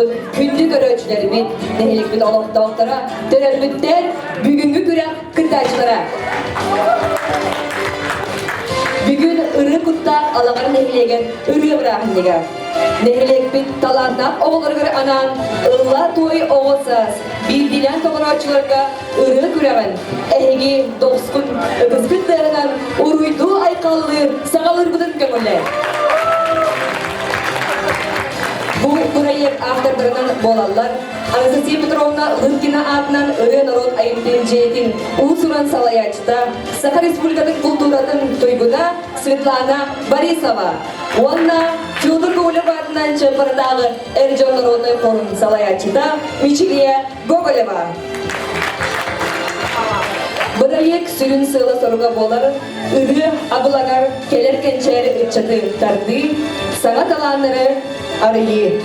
мустубут күндү көрөөччүлэрбит, нэһиликпит олохтоохторо, төрөппүттэр, бүгүҥҥү күрэх кыттааччылара. Бүгүн ырыы куттаах Алаҕар нэһилиэгэр ырыа бырааһынньыга. Нэһилиэкпит талааннаах оҕолоругар анаан Ылла туой оҕо саас биирдиилээн толорооччуларга ырыа күрэҕин эһиги дохсун ытыскыт тыаһынан уруйдуу айхаллыыр саҕалыырбытын көҥүллээ. Бу бырайыак автордарынан буолаллар Анастасия Петровна Лыткина аатынан ырыа норуот айымньытын дьиэтин уус-уран салайааччыта, Саха Республикатын култууратын туйгуна Светлана Борисова уонна Федор Гоголев аатынан Чемпоратааҕы эр дьон народнай хорун салайааччыта Мичилия Гоголева. Бырайыак сүрүн сыала-соруга буолар ырыа абылаҥар кэлэр кэнчээри ыччаты тардыы, саҥа талааннары арыйыы.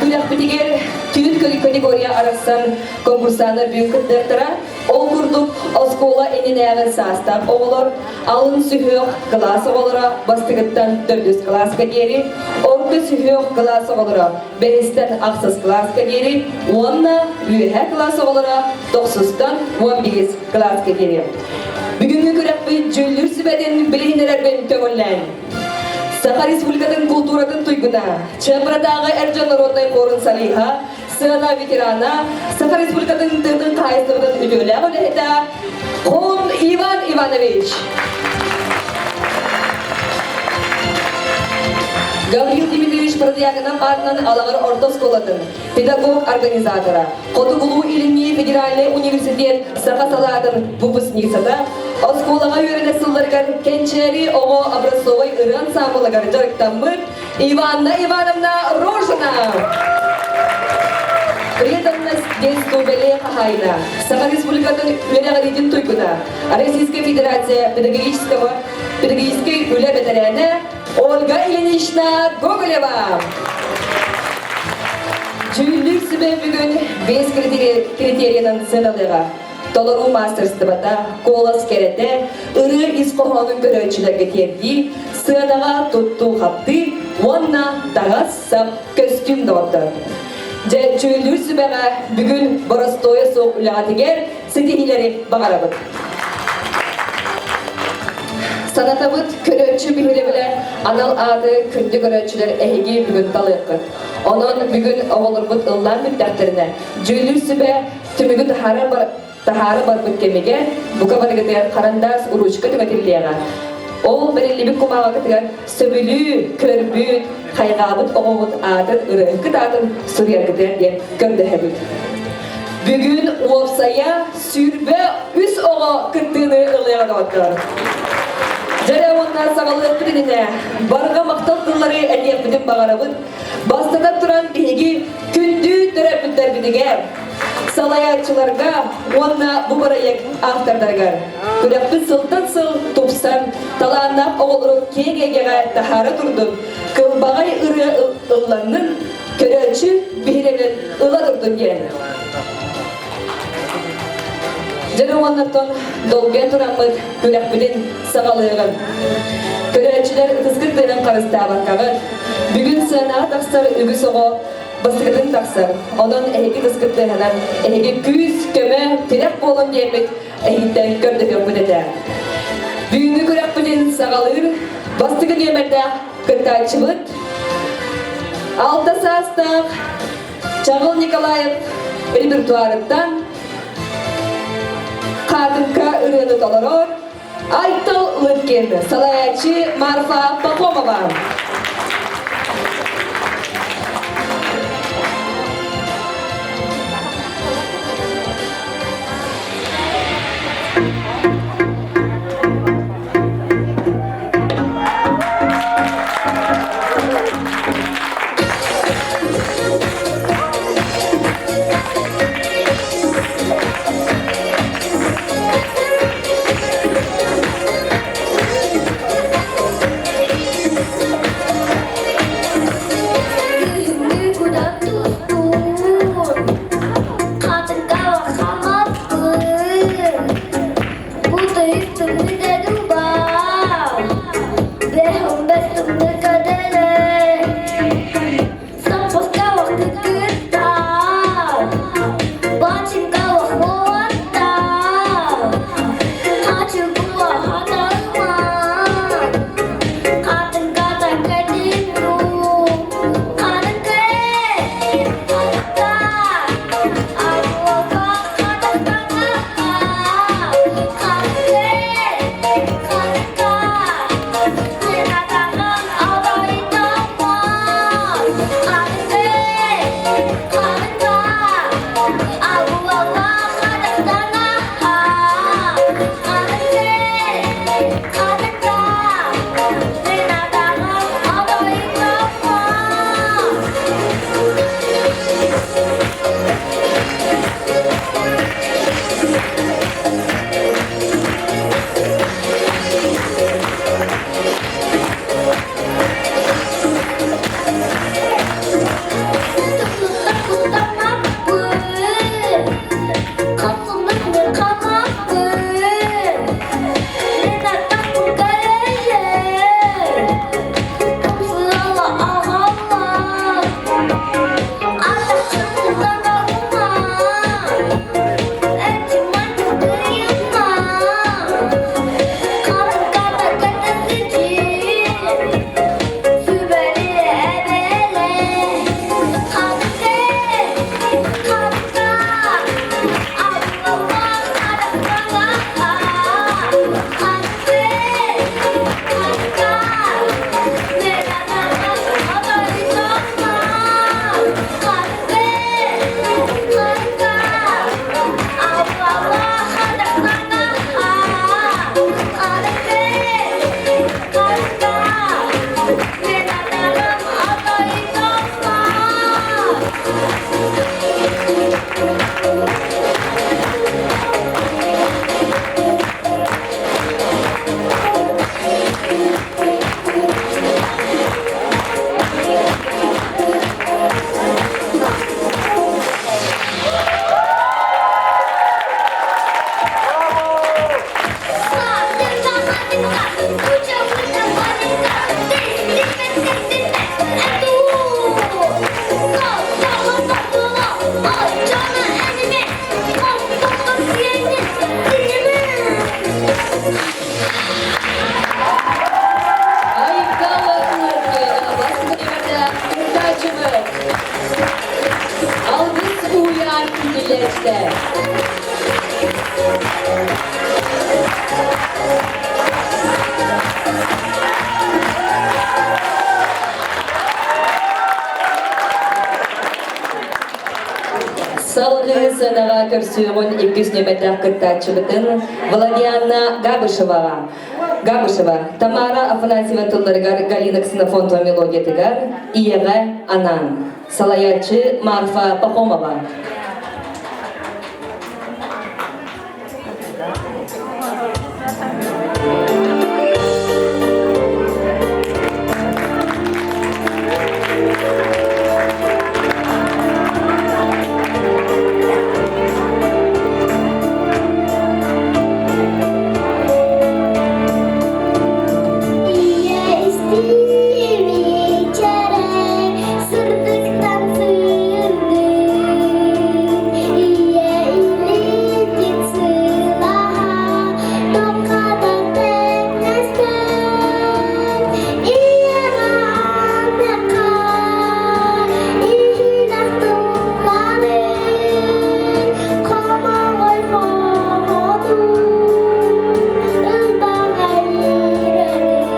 Күрэхпитигэр түүн категория арахсан конкурсаннар бүгүн кыттыахтара. Ол курдук оскуола иннинээҕи саастаах оҕолор алын сүһүөх кылаас оҕолоро бастыгыттан төрдүс кылааска диэри, орто сүһүөх кылаас оҕолоро бэһистэн ахсыс кылааска диэри уонна үөһээ кылаас оҕолоро тохсустан 11 кылааска диэри. Бүгүҥҥү күрэхпит дьүүллүүр сүбэтин билиһиннэрэрбин көҥүллээн. Саха Республикатын култууратын туйгуна, Чыампыратааҕы эр дьон народнай хорун солиһа, сыана ветерана, Саха Республикатын тыатын хаһаайыстыбатын үтүөлээх үлэһитэ Хон Иван Иванович. Гаврил Дмитриевич Протояканов аатынан Алаҕар орто оскуолатын педагог-организатора, Хотугулуу-Илиҥҥи федеральнай университет саха салаатын выпускницата, оскуолаҕа үөрэнэ сылларыгар Кэнчээри оҕо образцовай ырыа ансаамбылыгар дьарыктаммыт Иванна Ивановна Рожина. Преданность детству бэлиэ хаһаайына, Саха Республикатын үөрэҕириитин туйгуна, Российская Федерация педагогического педагогическай үлэ бэтэрээнэ Ольга Ильинична Гоголева. Дьүүллүүр сүбэ бүгүн 5 критерийынан сыаналыаҕа. Толоруу маастарыстыбата, куолас кэрэтэ, ырыа ис хоһоонун көрөөччүлэргэ тиэрдии, сыанаҕа туттуу-хаптыы уонна таҥас-сап, көстүүм доҕоттор. Дьэ, дьүүллүүр сүбэҕэ бүгүн боростуойа суох үлэҕитигэр ситиһиилэри баҕарабыт. Санатабыт, көрөөччү биһирэбилэ анал ааты күндү көрөөччүлэр эһиги бүгүн талыаххыт. Онон бүгүн оҕолорбут ыллаан бүттэхтэринэ, дьүүллүүр сүбэ түмүгү таһаара, бар, таһаара барбыт кэмигэр бука барыгытыгар харандаас уруучка түҥэтиллиэҕэ. Ол бэриллибит кумааҕытыгар сөбүлүү көрбүт, хайҕаабыт оҕоҕут аатын, ырыаһыккыт аатын суруйаргытыгар диэн көрдөһөбүт. Бүгүн уопсайа 23 оҕо кыттыыны ылыаҕа доҕоттор. Дьэрэ уонна саҕалыахпыт иннинэ барҕа махтал тыллары этиэхпитин баҕарабыт. Бастатан туран биһиги күндү төрөппүттэрбитигэр, салайааччыларга уонна бу бырайыак автордарыгар күрэхпит сылтан сыл тупсан, талааннаах оҕолору киэҥ эйгэҕэ таһаара турдун, кылбаҕай ырыа ылланнын, көрөөччү биһирэбилин ыла турдун диэн. Дьэ уоннаттан долгуйан тураммыт күрэхпитин саҕалыаҕын. Көрөөччүлэр ытыскыт тыынан харыстаабаккаҕыт. Бүгүн сыанаҕа тахсар үгүс оҕо бастакытын тахсар. Онон эһиги ытыскыт тыаһынан эһиги күүс, көмө, тирэх буолун диэммит эһигиттэн көрдөһүөхпүт этэ. Бүгүҥҥү күрэхпитин саҕалыыр бастакы нүөмэрдээх кыттааччыбыт алта саастаах Чаҕыл Николаев репертуарыттан Хаатыҥка ырыаны толорор Айтал Лыткин, салайааччы Марфа Пахомова. Күһүҥҥү кудан тустуур, хатыҥка хамаппын, Бутайык тымныта дубаа, бэһ бэс тымныта дэлэй, Саппаска вахтыга. Салгыы сыанаҕа көрсүөҕүн иккис нүөмэрдээх кыттааччыбытын Владианна Габышеваҕа Габышева Тамара Афанасьева тылларыгар Галина Ксенофонтова мелодиятыгар Ийэҕэ анаан салайааччы Марфа Пахомова. Ийэ истиҥ чэрэ сырдыктан сырдык Ийэ илиитин сылааһа тоҥхата тэҥнэспэт Ийэҕэ аннакка иһинэх тылларын хомоҕой хоһоонун ылбаҕай ырыатын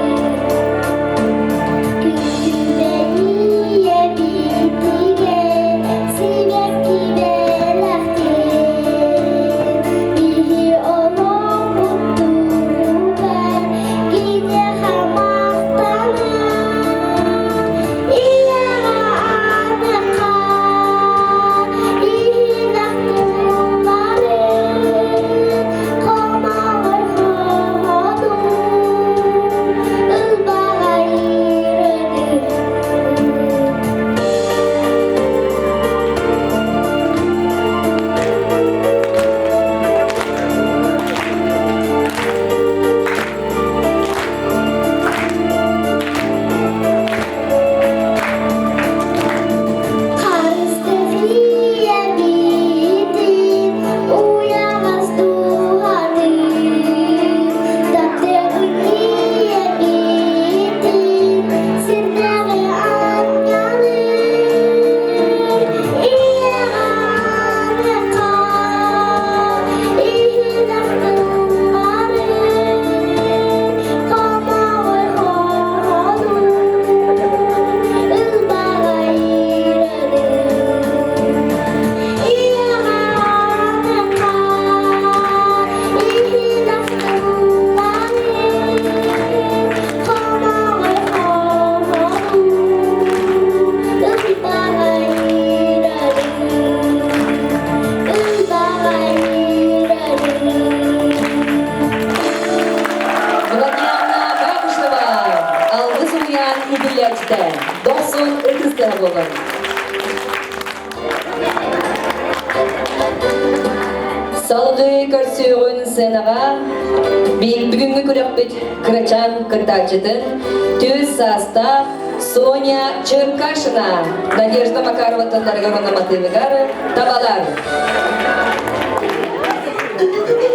Күндү бэлиэ сибэкки бэлэхтиир, биһи олохпут туһугар киниэхэ махтанар. Ийэҕэ аныха иһинэх тулларын, хомоҕой хоһоонун ылбаҕай ырыатын. Харыстыһыйа биитин уйаҕас дууһатын, таптыыбын ийэ биитин сирдээҕи анньалын, ийэҕэ аныха иһинэх тылларын, хомоҕой хоһоонун ылбаҕай ырыатын. Ийэҕэ аныха иһинэх тылларын, хомоҕой хоһоонун ылбаҕай ырыатын, ылбаҕай ырыатын. Владиана Габышева Алгыс уһуйаан иитиллээччитэ Дохсун ытыс тыаһа буолар. Салгыы көрсүөҕүн сценаҕа бүгүҥҥү күрэхпит кырачаан кыттааччытын түс саастаах Соня Черкашина Надежда Макарова тылларыгар уонна матыыбыгар табалар. Thank you.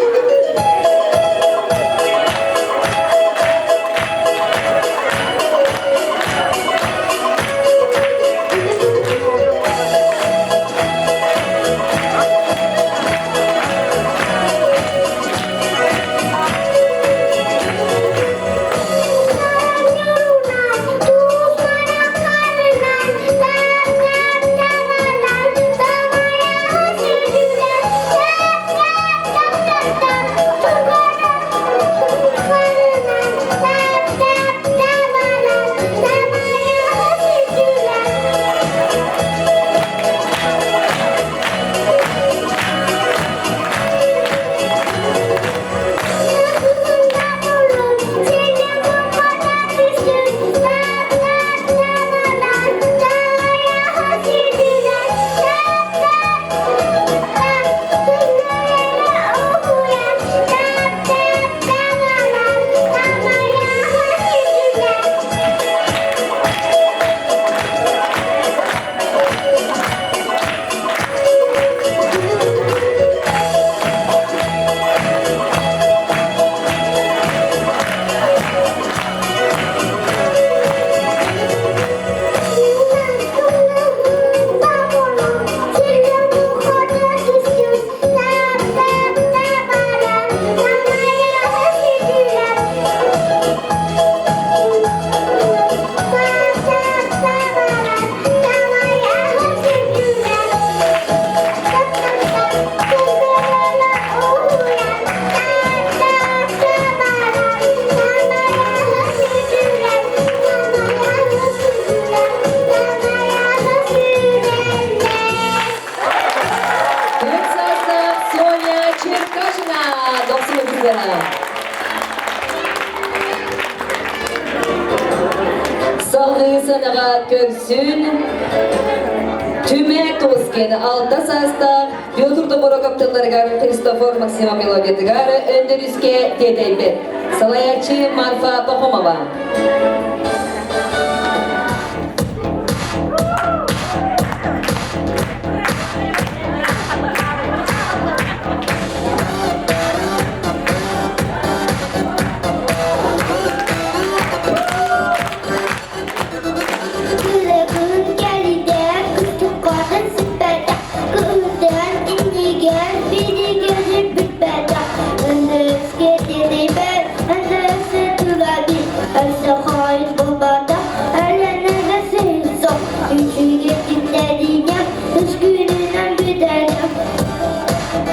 аргыһа. Салгыы сыанаҕа көрсүн Түмэ Тоскин алта саастаах Петр Тобороков тылларыгар Христофор Максимов мелодиятыгар Өндөрүскэ тиэтэйбит. Салайааччы Марфа Пахомова. Кылыкын кэлидэ, кыстыккатын сиппэтэх, кыһытыан иннигэр биригэри бүппэтэх, Өндөрүскэ тирибэр, өндөрүсэ тураби, өссө хойут булбатах, Өлөнөҕө сыһыссох, үчүгэй түннэринэн, үс күнүнэн бүтэрэх. Үс Thank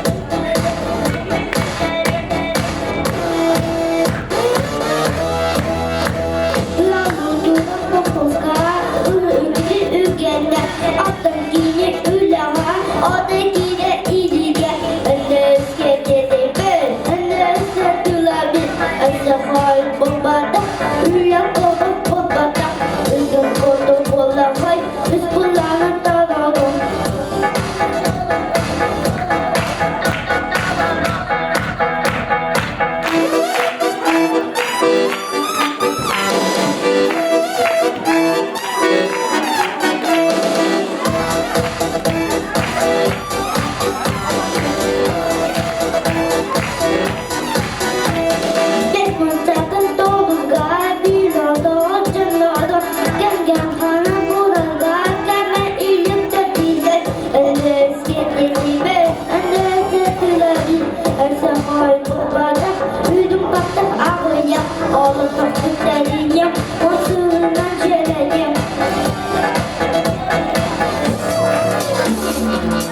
you. Thank you.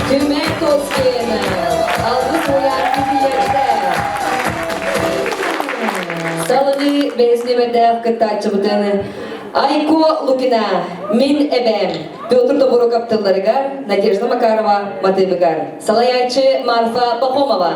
Түмэ Тоскин алгыс уйаар кипиэттэ. Салгыы бэһис нүөмэрдээх кыттааччыбытын Айко Лукина Мин эбээм Петр Тобуруков тылларыгар Надежда Макарова матыыбыгар салайааччы Марфа Пахомова.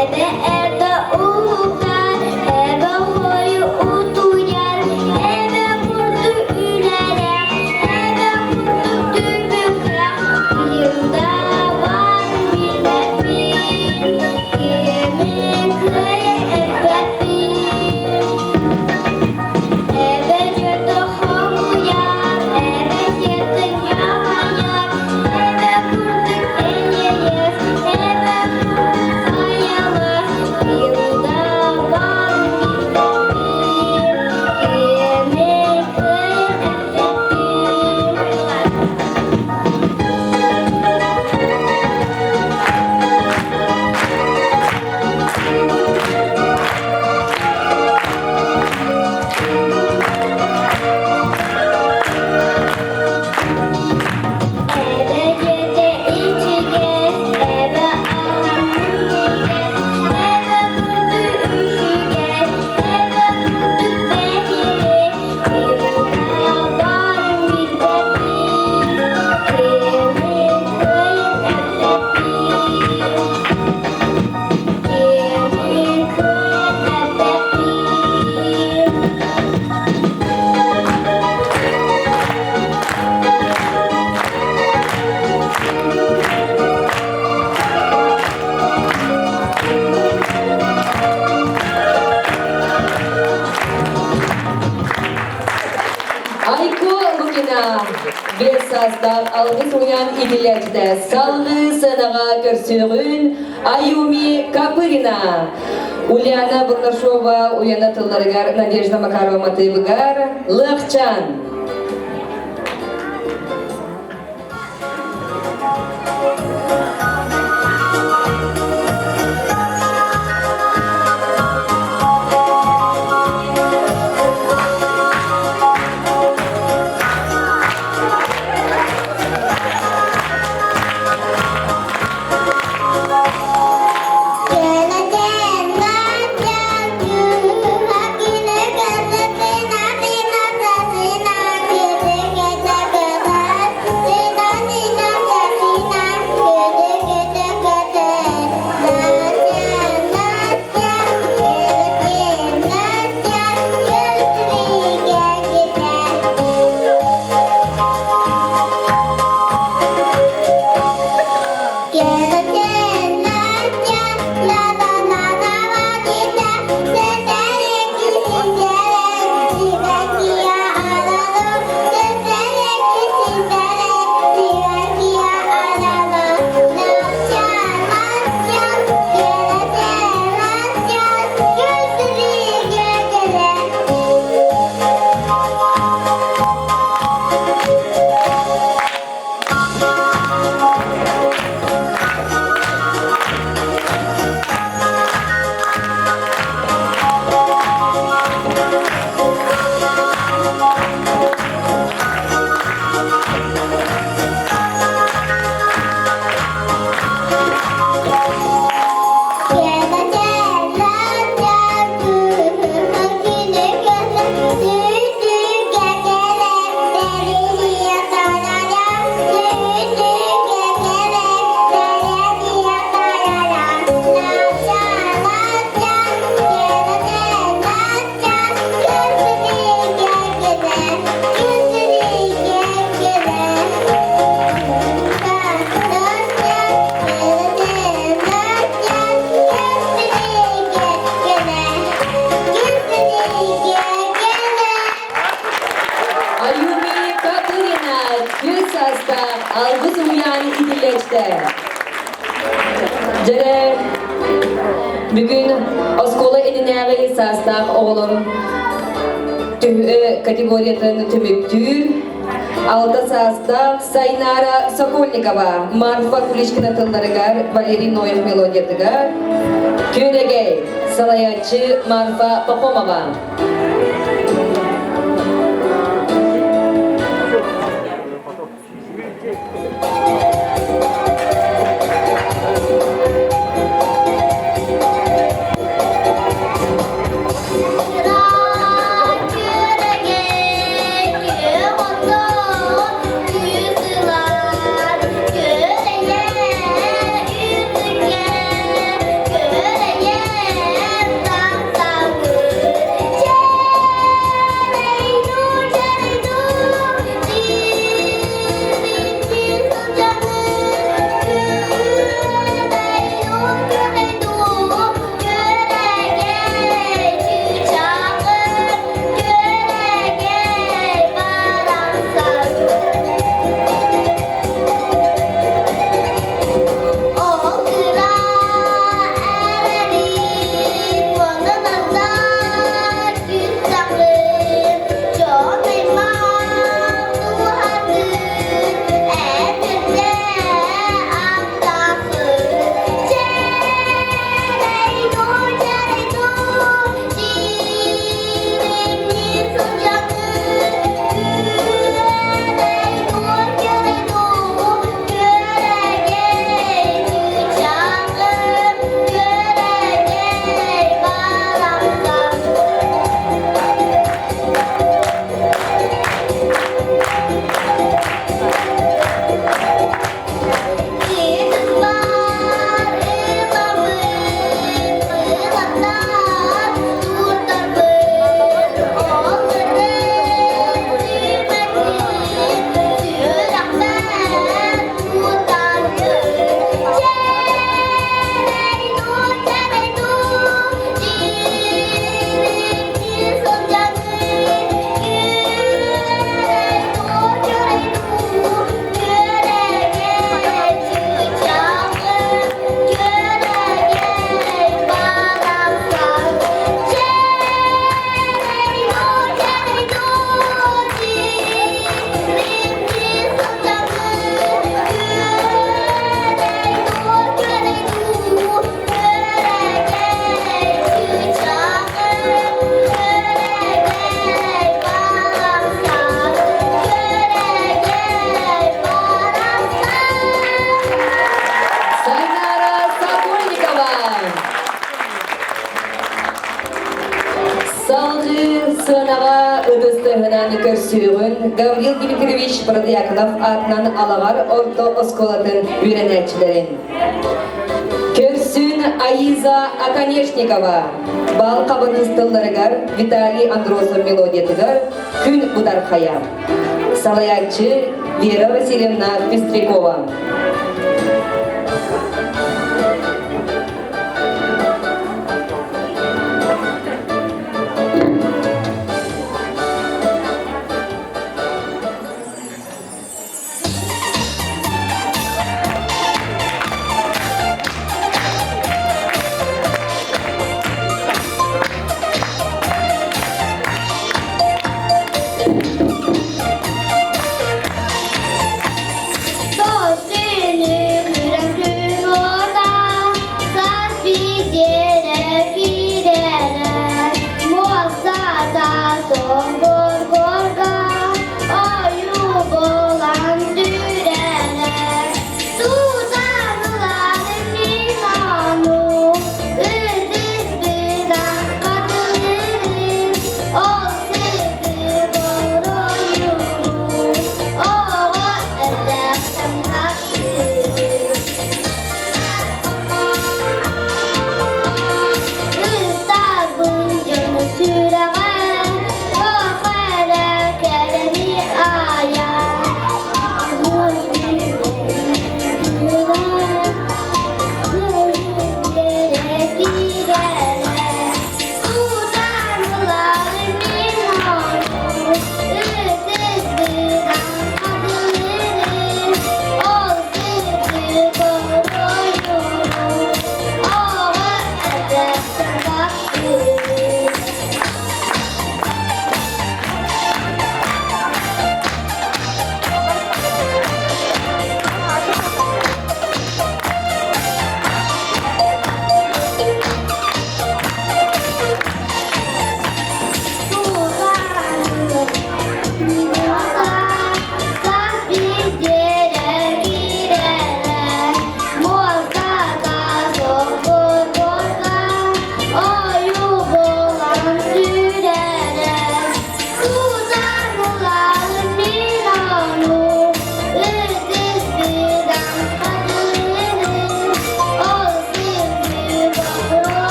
Эбэ эрдэ уһуктар, эбэ хойу утуйар, эбэ курдук үлэлээх, эбэ курдук түбүктээх, ким да бар билбэппин, кими кыайар. саастаах алгыс уйан иитиллээччитэ салгыы сыанаҕа көрсүөҕүн Аюми Копырина. Ульяна Бурнашова Уяна тылларыгар Надежда Макарова матыыбыгар Лыахчан. Аюми Копырина түс саастаах алгыс уһуйаан иитиллээччитэ. Дьэрэ, бүгүн оскуола иннинээҕи саастаах оҕолор категориятын түмүктүүр алта саастаах Сайнара Сокольникова Марфа Куличкина тылларыгар Валерий Ноев мелодиятыгар Күөрэгэй салайааччы Марфа Пахомова. Yeah. Салайааччы Гаврил Дмитриевич Протодьяконов аатынан Алаҕар орто оскуолатын үөрэнээччилэрин. Көрсүн Аиза Оконешникова бал хабыныыс тылларыгар Виталий Андросов мелодиятыгар Күн Бытархайа. Салайааччы Вера Васильевна Пестрякова.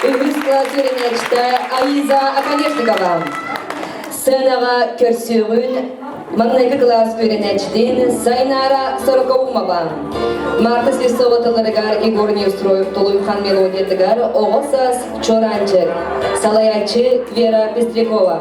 Үһүс кылаас үөрэнээччитэ Аиза Оконешникова. Сценаҕа көрсүөҕүн маҥнайгы кылаас үөрэнээччитин Сайнара Сорокоумова. Марта Слепцова тылларыгар Егор Неустроев Толуйхан мелодиятыгар Оҕо саас Чораанчык. Салайааччы Вера Пестрякова.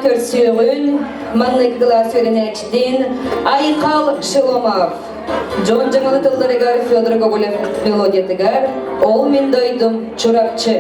көрсүөҕүн маннык кылаас үөрэнээччитин Айхал Шеломов. Дьон дьаҥалы тылларыгар Федор Гоголев мелодиятыгар «Ол мин дойдум Чурапчы».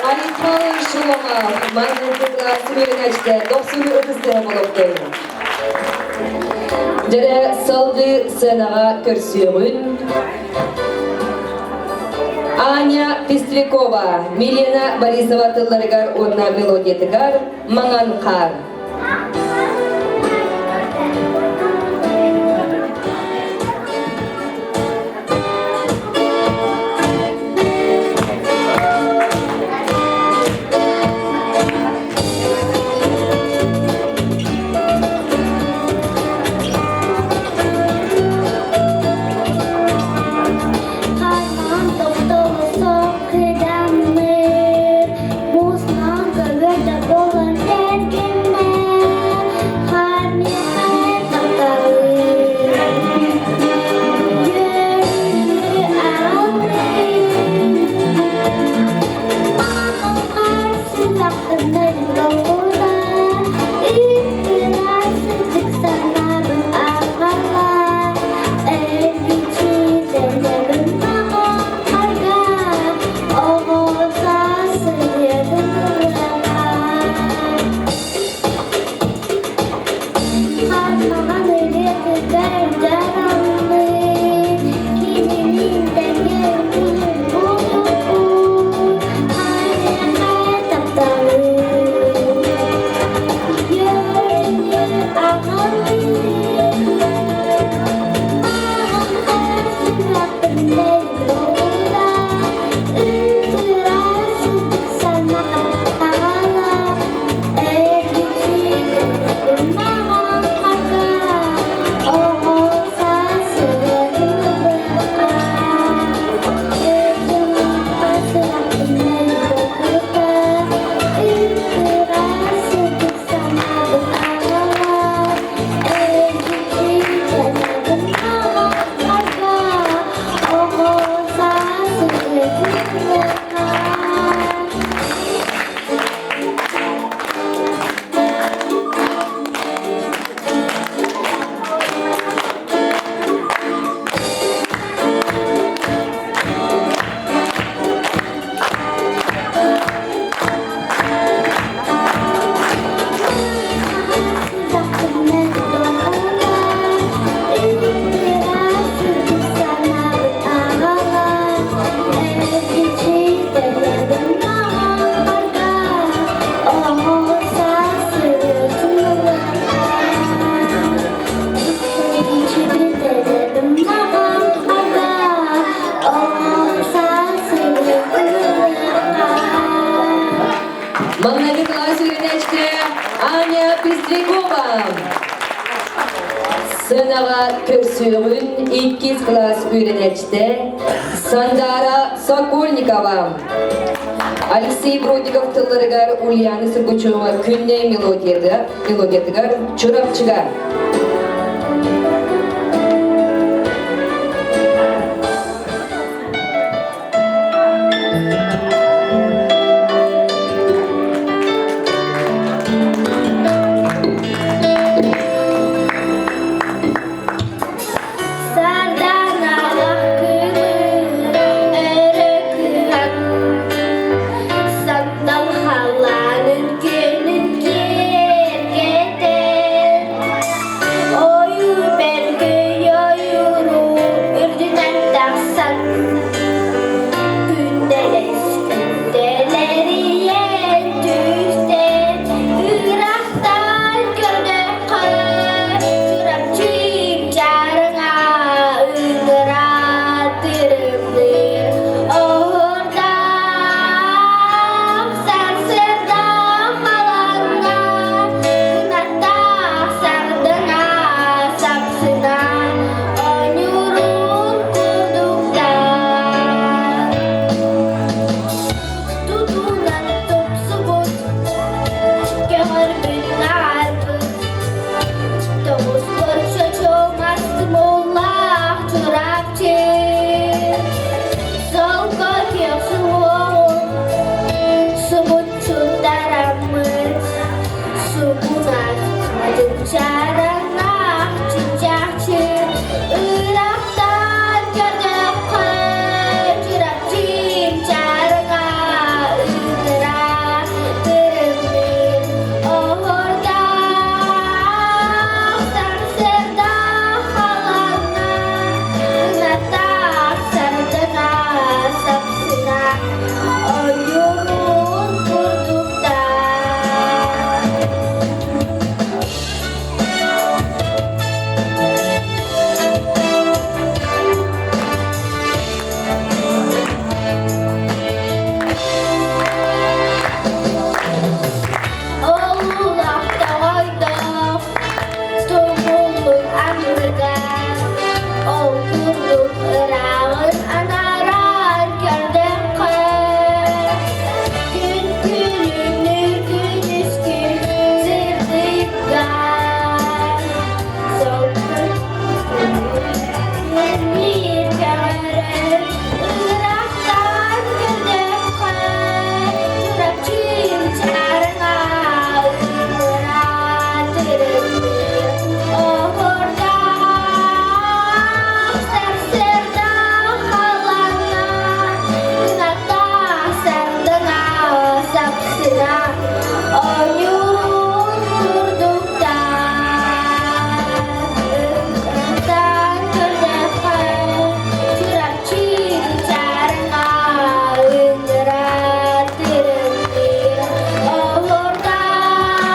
Айхал Шулама маннык сүрүнэчтэ дохсуну ытыстыһа болоптор. Дьэрэ салгыы сценаҕа көрсүөҕүн Аня Пестрякова, Милена Борисова тылларыгар уонна мелодиятыгар «Маҥан хаар». Харман тохтолосо кыдаммыт, муус маҥан көбөр да буолан эргиммэт. Сыанаҕа көрсүөҕүн иккис кылаас үөрэнээччитэ Сандара Сокольникова. Алексей Бродников тылларыгар Ульяна Сергучева күннэй мелодиятыгар Чурапчыга. Сарданалах күнү өрө кыһан, Сандал халлаанын күнүн киэргэтэн, Ойуу бэргэй ойууру үрдүнэн тахсан, Күндэлэс күндэлэрийэн түстэн, Ыраахтан көрдөххө, Чурапчым чарыҥа ыҥыра тырымныыр, Оһуордаах сарсыардаах халаҥҥа, Кынаттаах сардаҥа сапсына, Оонньуурун курдуктар. Тутуунан тупсубут, көҕөрбүт наарбыт, Тоҕус чочумас тумуллаах Чурапчы. Солко күөх суһуоҕун субуччуттараммыт, Сукунас чараннаах чычаахчы Ыраахтан көрдөххө Чурапчым чарыҥа ыҥыра тырымныыр Оһуордаах сарсыардаах халлааҥҥа Кынаттаах сардаҥа сапсына Ойуурун курдуктар. Олулах тоҕойдоох, тумуллун анныгар, Ол курдук ырааҕын анааран көрдөххө, Күн күлүмнүүр күнүскү сырдыкка, Мир көҕөрөр ыраахтан көрдөххө, Чурапчым чарыҥа ыҥыра Оһуордаах сарсыардаах халлааҥҥа, Кынаттаах сардаҥа сапсына, Оонньуурун курдуктаах. Ыртан көрдөххө, Чурапчы чарыҥа ыҥыра тырымныыр. Оһуордаах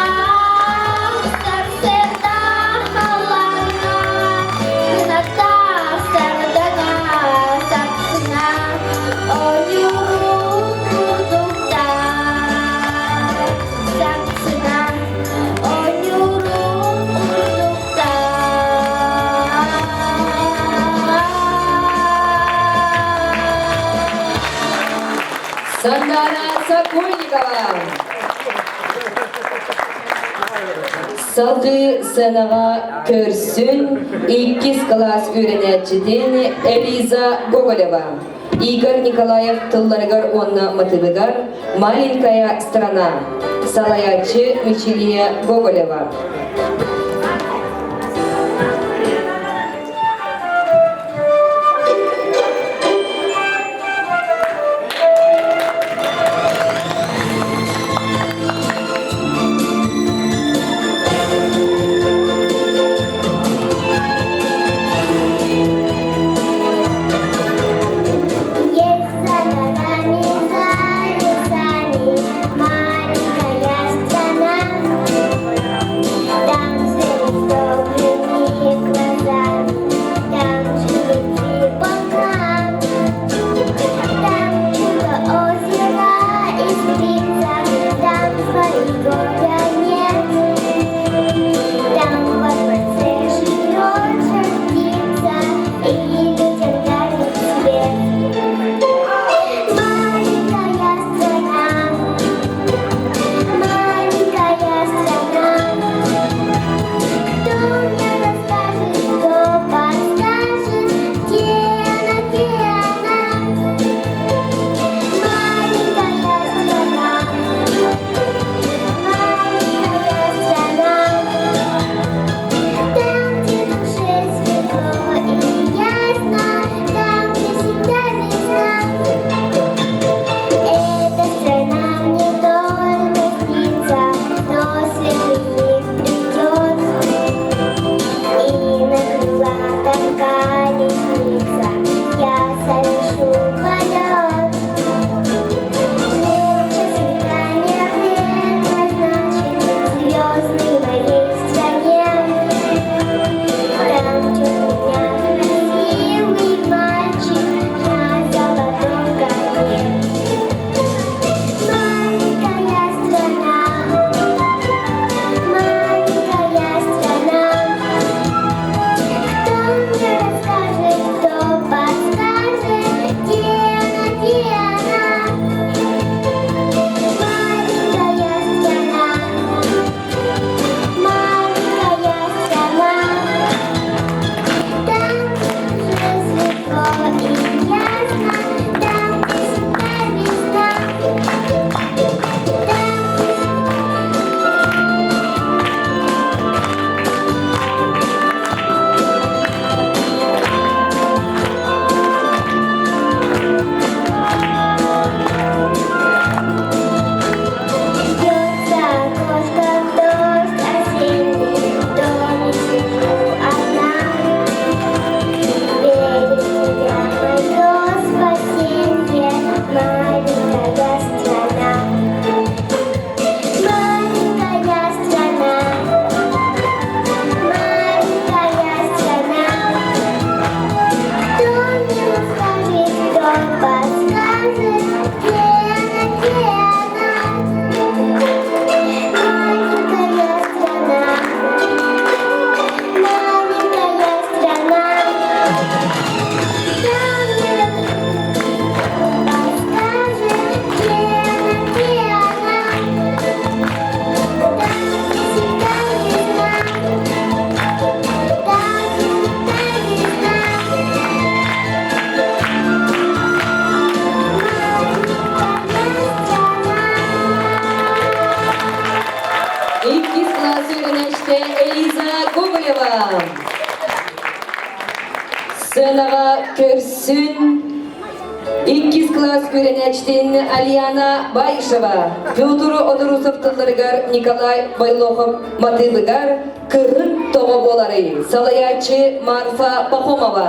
сарсыардаах халлааҥҥа, Кынаттаах сардаҥа сапсына, Оонньуурун курдуктаах сапсына, Оонньуурун курдуктаах. Сандана Сокольникова. Салгыы сценаҕа көрсүн иккис кылаас үөрэнээччитин Элиза Гоголева. Игорь Николаев тылларыгар уонна матыыбыгар «Маленькая страна» салайааччы Мичилия Гоголева. Есть за горами, за лесами маленькая страна. Там Сыанаҕа көрсүн иккис кылаас үөрэнээччитин Альяна Баишева, Петр Одорусов тылларыгар Николай Бойлохов матыыбыгар «Кыһын тоҕо буоларый?» салайааччы Марфа Пахомова.